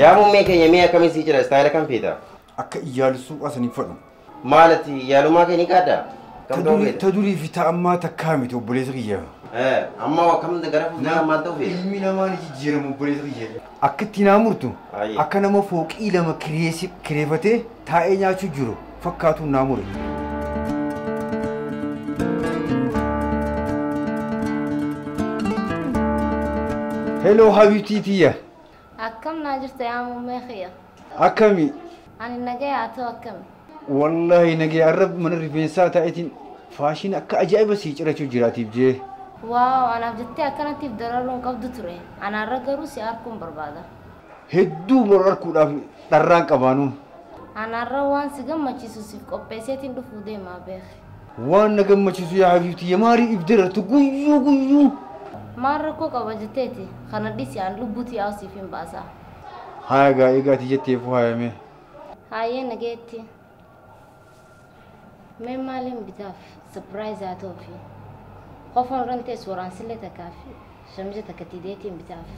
Yaa muummee keenya mi'a akkamii sii jira? Istaayila kam feeta? Akka iyyaalusuu asanii fadhu. Maalati yaalumaa kee ni qaaddaa? Ta durii fi ta ammaa takkaa miti obboleessa kiyya. Amma akkam gara fuulduraa maal ta'u feeta? Ilmi namaa ni jijjiiramu obboleessa kiyya. Akka itti naa murtu akka nama fooqii lama kireeffatee taa'ee nyaachuu jiru fakkaatu naa mure. Hello Habibti tiyya. Akkam naa jirta yaa muummee kiyya? Akkami? Ani nagaya haa ta'u akkami? Wallahi nagaya arrab mana rifeensaa taa'eetiin faashin akka ajaa'iba sii cirachuu jiraatiif jee. Waaw anaaf jettee akkanattiif dararuun qabdu ture. Anaarra garuu si arguun barbaada. Hedduu bor arguudhaaf dharraan qabaanu. Anaarra waan si gammachiisu siif qopheesseetiin dhufuu deemaa beeki. Waan na gammachiisu yaa Habibti maarii if darartu guyyuu guyyuu. Maal rakkoo qaba jetteeti kana dhisi aan lubbuuti yaa'u siif hin baasaa. Haa egaa egaati jetteefu haayame. Haayee nageetti. Mee maaliin bitaaf surprise haa ta'uu fi qofaan irra teessu waraansillee takkaa fi shamiza takka tiideetiin bitaaf.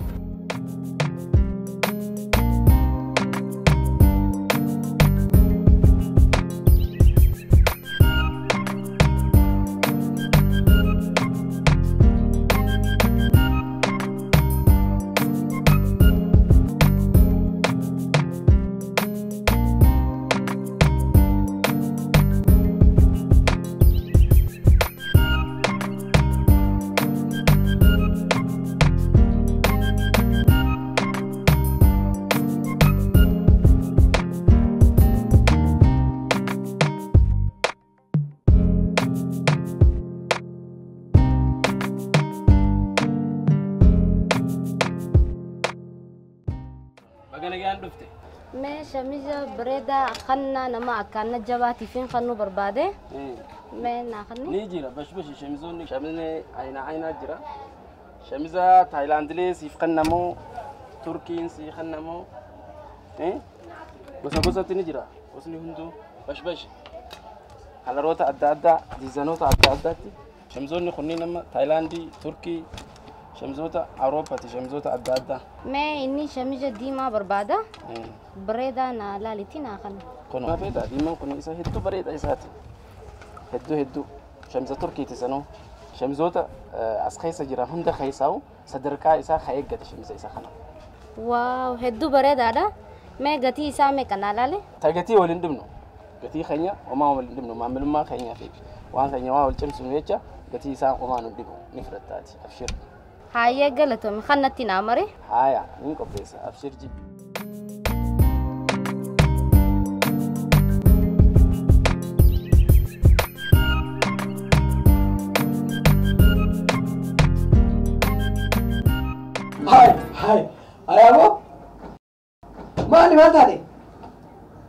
Mee shamiza bareedaa kannaa nama akkaana jabaatii fi kannuu barbaade. Mee naa kanni? Ni jira bashbashi shamizoonni shamizni ayna aynaa jira. Shamiza Taayilaandilee siif kennamoo Turkiin siif kennamoo gosa gosatti ni jira. Gosni hunduu bashbashi kalaroota adda addaa diizaanoota adda addaatti shamizoonni kunniin amma Taayilaandii Turkii shamizoota Awuroopaati shamizoota adda addaa. Mee inni shamiza diimaa barbaada. Bareedaa naa laalitti naa kana. Kun bareedaa diimaan kun isa hedduu bareeda isaati. Hedduu hedduu shamiza Turkiiti sanuu shamizoota as keessa jiran hunda keessaa'u sadarkaa isaa haa eeggate shamiza isa kana. Waaw hedduu bareedaadha. Mee gatii isaa meeqa naa laale? Ta gatii waliin dhibnu gatii keenya homaa waliin dhibnu maamilummaa keenyaa fi waan keenya waa wal cimsinu jecha gatii isaa homaa nu dhibu ni fudhattaati abshir. Haayee galatoomi kannatti naa mare. Haaya ni qopheessa abshir ji. Hai hai ayaabo maali maal taate?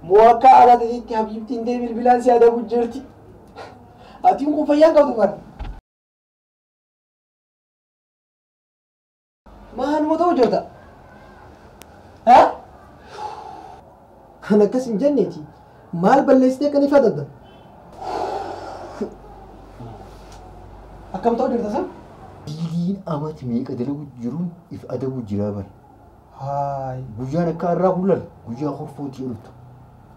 Moo akka aadaa ta'etti Habibtiin dee bilbilaan si adabu jirti. Atiin kun fayyaan qabdu bara. Maaluma ta'u jirta? Haa? Kan akkas hin jenneeti. Maal balleessitee kan ifa dadda? Akkam ta'u jirta san? Diiliin amati meeqa dalagu jiruun if adabu jiraa bara. Haay. Guyyaan akka har'aa hulal guyyaa horfootii dhuftu.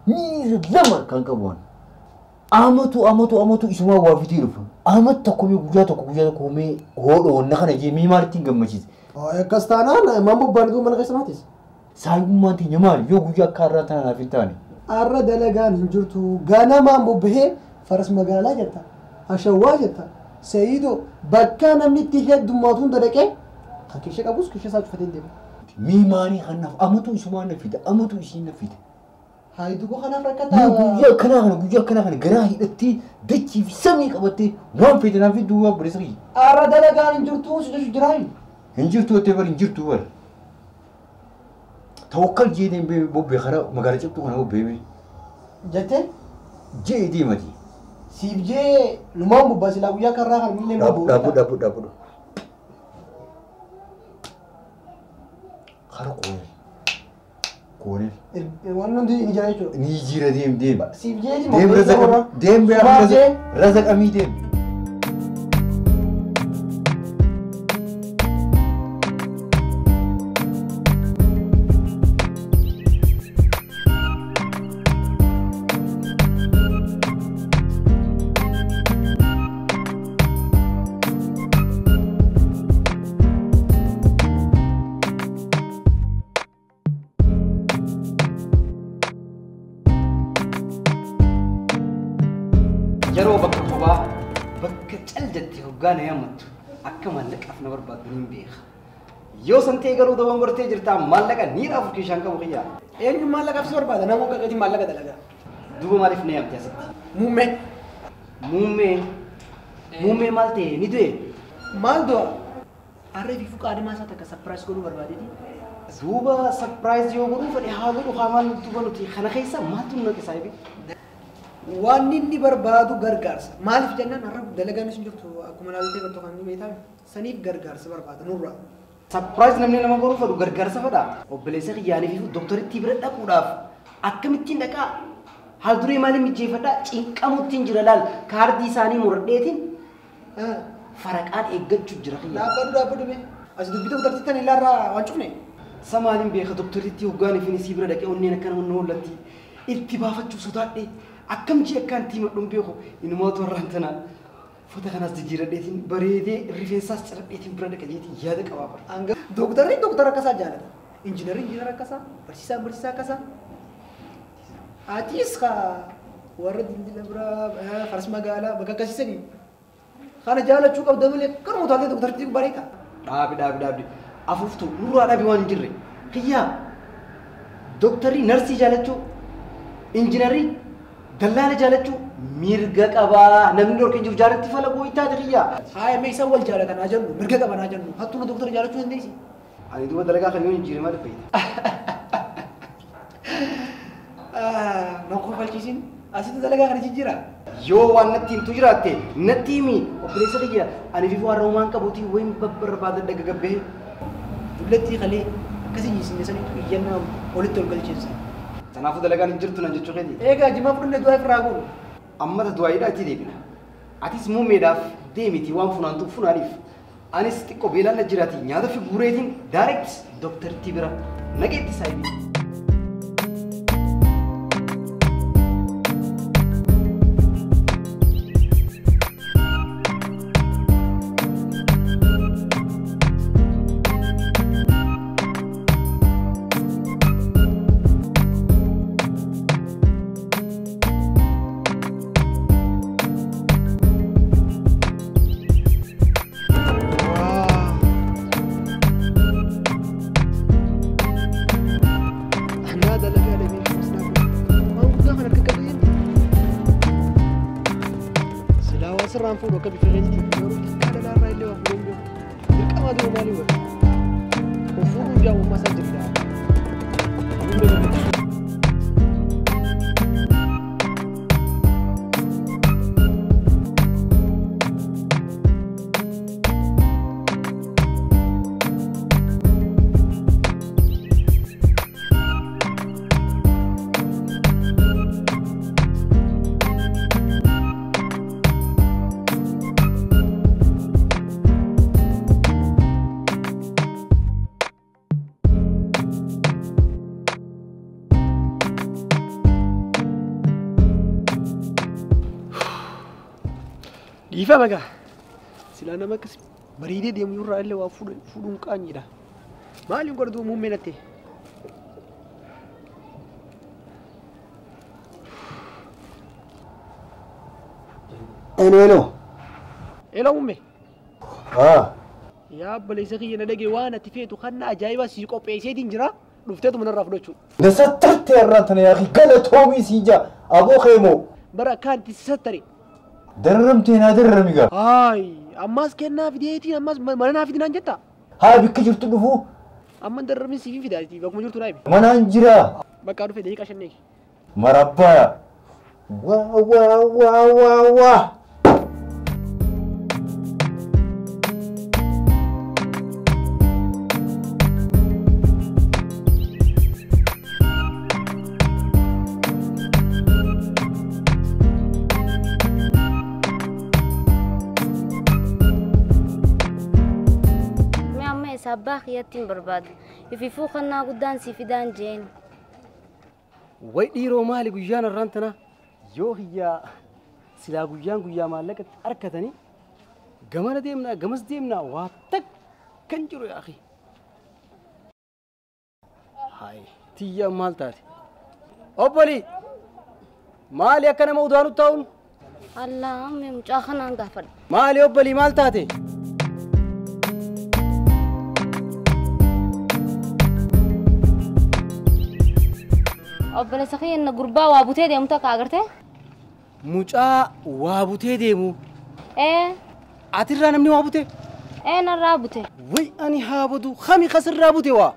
Miira lama kan qabu waan. Amatu amatu amatu isumaa waa fitee dhufa. Amatu tokko mee guyyaa tokko guyyaa tokko mee hoodho wanna kana jee mii maalittiin gammachiise. Akkas taanaan maan bobbaanituu mana keessa maatis? Saayibummaan teenya maali yoo guyyaa akka har'aa tana naaf hin taane? Har'a dalagaan hin jirtu ganamaan bobbahee faras magaalaa jetta ashawwaa jetta Seeyidoo bakka namni itti heddummaatu hunda dhaqee kan keessa qabus keessa isaa cufatee deema. Mii maanii kanaaf amatu isumaan na fida amatu isiin na fida. Haayiduu kanaaf rakkataa. Guyyaa akkanaa kana guyyaa akkanaa kana garaa hidhattee dachii fi samii qabattee waan feete naaf fidduu waa obboleessa kiyya. Har'a dalagaan hin jirtu si jechu jiraa. Hin jirtu jettee bari hin jirtu bari. Tawakkal jee deemee bobbee karaa magaalaa cabtuu kana bobbee bee. Jettee? Jee deemati. Siif jee numaan bobbaa silaa guyyaa karraa kan millee Dhaabu dhaabu dhaabu dhaabu. Kara koonel. Koonel. Waan hundi ni jira jechuudha. Ni jira deem deem. Siif jee Deem raza deem raza qamii deem. Yeroo bakka kophaa bakka cal jettee hoggaana yaammattu akka maallaqaaf na barbaaddu niin beeka. Yoo san ta'e garuu dogongortee jirtaa maallaqa ni raafu keeshaan qabu kiyyaa. Eenyu maallaqaaf si barbaada? Nama akka keetii maallaqa dalagaa. Duuba maaliif na yaamte asitti? Muummee. Muummee. Muummee maal ta'e ni du'e? Maal du'a? Harree fi fuqaadhimaa isaa takka surprise godhuu barbaadeeti. Duuba surprise yoo godhuu fedhe haa godhu haa maal duuba nuti kana keessa maaltu nu naqe saahibi? Waan inni barbaadu gargaarsa. Maaliif jennaan har'a dalagaan isin jirtu akkuma laaltee gartuu kan beektaa saniif gargaarsa barbaada nurraa. Surprise namni nama godhuu fedhu gargaarsa fedha. Obboleessa kiyyaanii fi dooktarittii bira dhaquudhaaf akkamittiin dhaqaa? Haal duree maaliin mijeeffadhaa? Cinqamuttiin jira laal kaardii isaanii muradheetiin faraqaan eeggachuu jira kiyya. Dhaabbadhu dhaabbadhu mee. As dubbii dooktarittii tan ilaarraa waan cufne. Samaaliin beeka dooktarittii hoggaanii fi isii bira dhaqee onneen akkana onnee hollatti itti baafachuu sodaadhe akkam jee akkaan itti himadhu beeku inumaatu warraan tana uffata kanas jijjiiradheetiin bareedee rifeensaas ciradheetiin bira dhaqa jeetiin yaada qabaa bara. Dooktarri dooktara akkasaa jaalata. Injiinarri injiinara akkasaa, barsiisaan barsiisaa akkasaa. Atis kaa warra dildila biraa faras magaalaa bakka akkasiisanii kana jaalachuu qabda malee kanuma utaaltee dooktarittii bareeda. Dhaabi dhaabi dhaabi afuuftu nurraa dhaabi waan hin jirre kiyyaa dooktarri narsii jaalachuu injiinarii dallaala jaalachuu mirga qabaa namni dhorkee jiru jaalatti falagoo ittaate kiyyaa. Haaya mee isaan wal jaalatan haa jennu mirga qaban haa jennu hattuuna dooktara jaalachuu dandeessi. Ani duuba dalagaa kan yoo hin jirre maaliif fayyada? Nan kofalchiisin asitti dalagaa kana jijjiira. Yoo waan natti himtu jiraatte natti himi obboleessa kiyya ani fi waan roomaan qabuutii wayin babbarbaada dhagagabbee. Dullattii kalee akkasii jiisine sanitu iyyannaa olitti ol galchiinsa. Kanaafuu dalagaan hin jirtu nan jechuu keeti. Egaa jimaa fudhannee du'aa ifirraa goonu. Amma du'aayiidhaa itti deebina. Atis muummeedhaaf deemiti waan funaantuuf funaaniif. Anis xiqqoo beelaan na jiraati nyaata fi guureetiin direct dooktartii bira naqeetti saayibii. Dhiifama egaa silaa nama akkas bareedee deemu irraa illee waa fuudhuun qaanyiidha. Maaliin godhatu muummee natti? Elo elo. Elo muummee. Haa. Yaa obboleessa kiyya na dhage waan ati feetu kan ajaa'ibaa si qopheesseetiin jira dhufteetu manarraa fudhachuu. Na sattartee irraan tana yaa galatoomii sii jaa aboo keemoo. Bara akkaan itti si sattare. Darramtee naa darrami gaa. Haay ammas kennaa fideetiin ammas mana naa fidinaan jetta. Haa bikka jirtu dhufuu. Amma darramin siifin fidaa bakkuma jirtu naa himi. Manaan jira. Bakka dhufe daqiiqaa shan eegi. Marabbaa. Waa waa waa waa waa. Abbaa kiyyattiin barbaada. Ififuu kannaa guddaan si fidaan jeen. Way dhiiroo maali guyyaan har'aan tana yoo hiyyaa silaa guyyaan guyyaa maallaqatti harkatanii gamana deemnaa gamas deemnaa waa takka hin jiru yaa akhi. Hayi tiyyaan maal taate? Obbolii maali akka nama udaanu taa'uun? Allah mee mucaa kanaan gaafadha. Maali obbolii maal taate? Obboleessa kiyya gurbaa waa butee deemu takka agartee? Mucaa waa butee deemu? Ee. Atirraa namni waa butee? Ee narraa bute. Way ani haa badu kami kasirraa bute waa?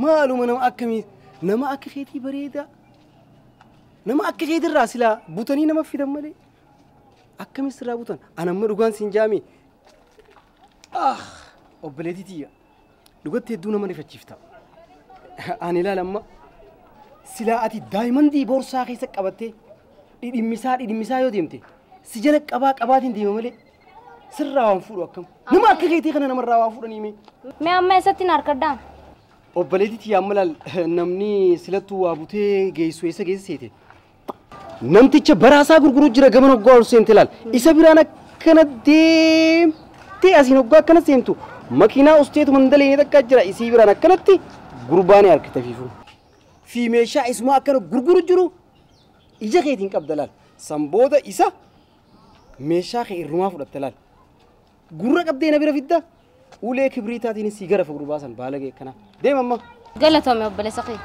Maaluma nama akkamii nama akka keetii bareedaa nama akka keetirraa silaa butanii nama fidan malee akkamis sirraa butan ani amma dhugaan siin jaami. Ah obboleettii tiyya dhugatti hedduu nama rifachiifta. Ani ilaala amma silaa ati daayimandii boorsaa keessa qabattee dhidhimmisaa yoo deemte si jala qabaa qabaatiin deema malee sirraa waan fuudhu akkam nama akka keetii kana namarraa waa fuudhanii mee. Mee amma eessatti na harkaddaa? Obboleettii tiyya amma laal namni silattuu waa butee geessu eessa geessa seete? Namticha baraasaa gurguruu jira gama hoggaa ol seente laal isa biraan akkana deemtee asiin hoggaa akkana seentu makiinaa usteetu mandalee takka jira isii biraan akkanatti gurbaanii harkita fiifu. Fi meeshaa isumaa akkana gurguru jiru ija keetiin qabda laal san booda isa meeshaa kee irrumaa fudhatte laal gurra qabdee na bira fidda ulee kibriitaatiin si gara gurbaa san baalagee akkana deem amma. Galatoome obboleessa kee.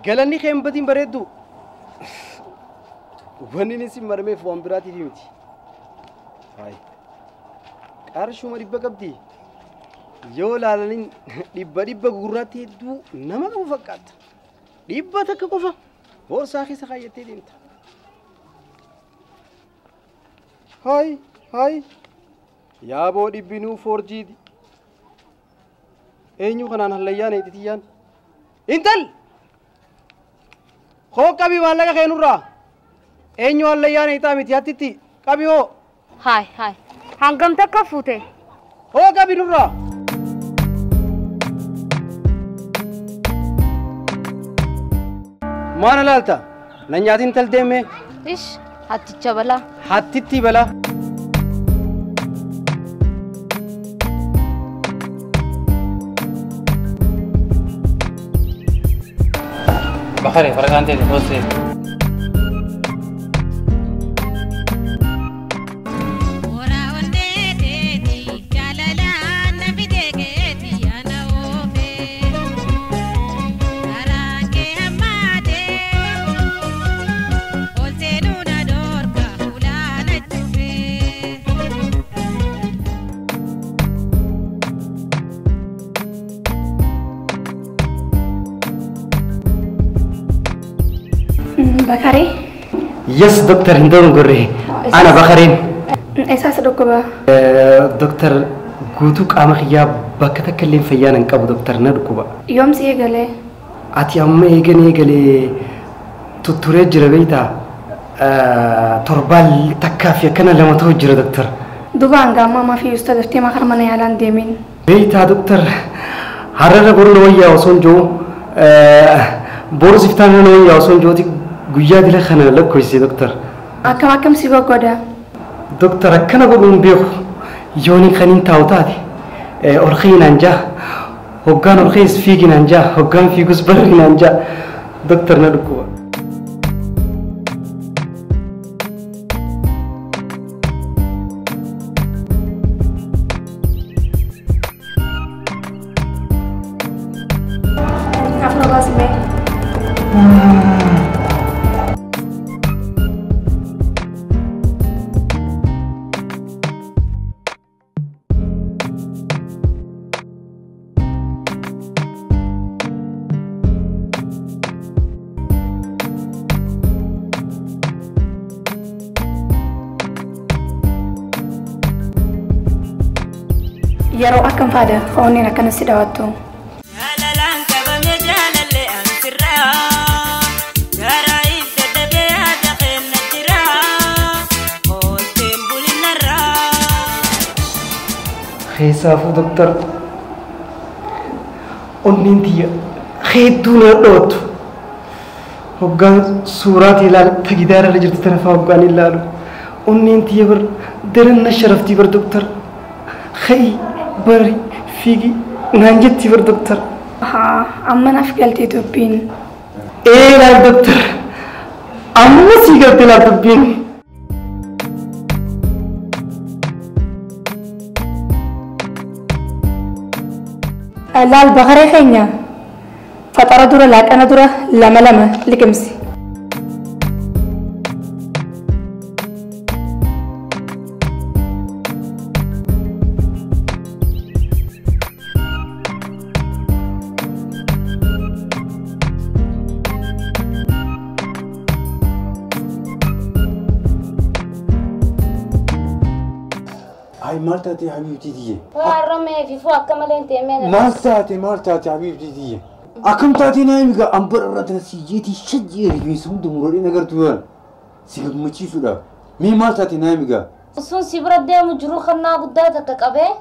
Galanni kee hin batiin bareeddu. Wanni inni si marmeef waan biraatiif miti. Hayi qarshuma 100 qabdi yoo laalaniin 100 gurraatti hedduu nama qabu fakkaata. 100 qofa boorsaa keessa kaayyattee deemta. Hayi hayi yaaboo dhibbinuu foorjiiti. Eenyu kanaan hallayyaan eettitiyyaan. Intal! Hoo qabii maallaqa keenurraa. Eenyu hallayyaan eetaa miti hattitti qabii hoo. Hayi hayi hangam takka fuute? Hoo qabii nurraa. Maana laalta? Na nyaatiin tal deemee? Ish hatticha balaa. Hattitti balaa. Bakari, faragante de José. Bakari? Yes, Doctor Hindon Gurri. Ana Bakarin. Esaas dhukkuba? Doctor guutuu qaama kiyyaa bakka takka illee fayyaan hin qabu Doctor na dhukkuba. Yoom si eegalee? Ati amma eegan eegalee tutturee jira beektaa? Torbaan takkaa fi akkana lama ta'u jira Doctor. Duuba hanga ammaa maaf iyyuu daftee makara mana yaalaan deemin. Beektaa Doctor har'arra boru na wayyaa osoo hin jiru boru siftaan na wayyaa osoo hin jiruuti guyyaa dila kana lakkoofsise Doctor. Akkam akkam si goggoda? Doctor akkana godhuun beeku yooni kan hin taa'u taate ol ka'inaan jaa hoggaan ol ka'es fiiginaan jaa hoggaan fiigus barrinaan jaa Doctor na dhukkuba. Yeroo akkam faada onneen akkana si daawwattu. Keessaafuu Doctor onneen tiyya hedduu na dhoottu. Hoggaan suuraatii ilaalu ta gidaara irra jirtu tana fa'aa hoggaan ilaalu onneen tiyya bar daran na sharaftii bar Doctor. Kha'i bari fiigi naan jetti bar Doctor. Haa amma naaf galtee dubbiin. Ee laal Doctor amma sii galtee laal dubbiin. Laal bakaree keenya faxara dura laaqana dura lama lama liqimsi. Maal taate habiibtii tiyye? Warra fi fuu akka malee hin teemee. Maal taate habiibtii tiyye? Akkam taate naa himi gaa ambara irratti si jeetii shajjee rifeensa hunda muradhee nagartuu yaala. Si gammachiisuudhaaf. Mee maal taate naa himi gaa? Sun si bira deemu jiru kannaa guddaa takka qabee.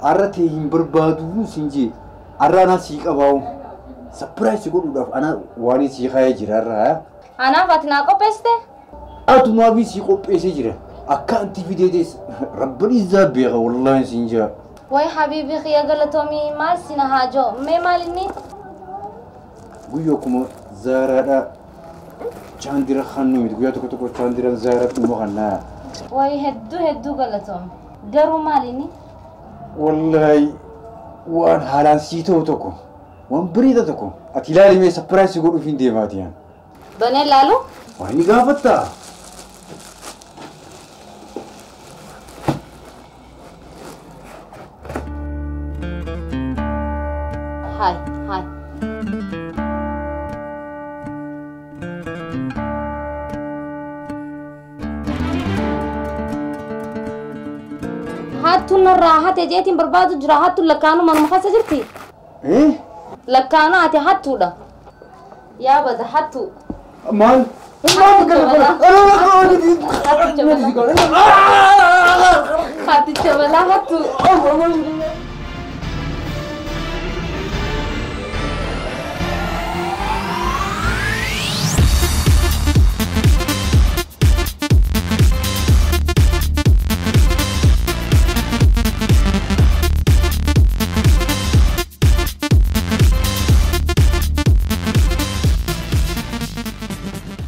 Arra ta'e hin barbaadu siin jee. Arra anaa sii qabaa'u. Sapiraayis godhuudhaaf anaa waan sii kaayee jira arra. Anaaf ati naa qopheessite? Atumaa fi sii qopheessee jira. Akka anti fideetes rabban izaa beeka wallaahi siin jira. Way habiibi xiyya galatoomii maal sina haajoo mee maal inni? Guyyaa akkuma zaaraadhaa chaandira kannuu miti guyyaa tokko tokko chaandiran zaaraa dhuma kannaa. Way hedduu hedduu galatoomii garuu maal inni? Wallaahi waan haalaan sii ta'u tokko waan bareeda tokko ati ilaali mee sapiraayisii godhuuf hin deemaati yaan. Banee laalu? Waan ni gaafattaa? Hai, hai. Hattuun narraa hate jeetiin barbaadu jira. Hattuun lakkaanuu manuma keessa jirti? Eh? Lakkaanuu ati hattuudha. Yaa bada hattuu. Maal? Hatticha balaa hattuu.